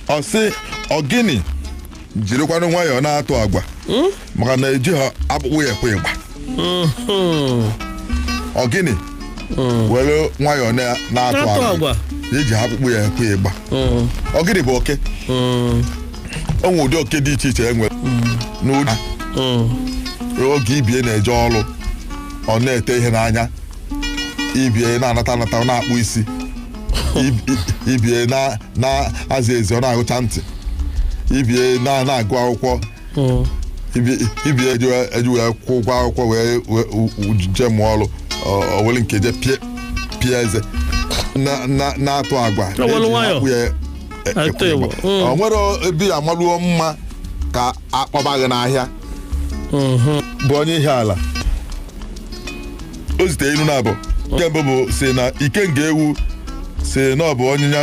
Ọ sị ọgịnị jirikwanụ nwayọọ na-atụ agwa, maka na eji ha akpụkpụ ya ekwe ịgba. Ọgịnị were nwayọọ na-atụ na-atụ agwa, agwa, eji ha akpụkpụ ya ekwe ịgba. Ọgịnị bụ oke. O nwere ụdị oke dị iche iche e nwere n'ụdị oge ibie na-eje ọrụ, ọ na-ete ihe n'anya, ibie na-anata anata, ọ na-akpụ isi, ibie na-aza ezi, ọ na-agụcha ntị, ibie na-agụ akwụkwọ, ibie eji wee kwụ ụgwọ akwụkwọ wee jee mụọ ọrụ, ọ were nke je pie pie eze na-atụ agwa. O welu eji nwayọọ. akpụ ya atụ ekwe ịgba. ịgba. Ọ nwere ebe ya amaruo mma ka akpọba gị n'ahịa bụ onye ihe ala o zite ilu na abụ. Nke mbụ bụ si na ikenga ewu si na ọ bụ onye ya.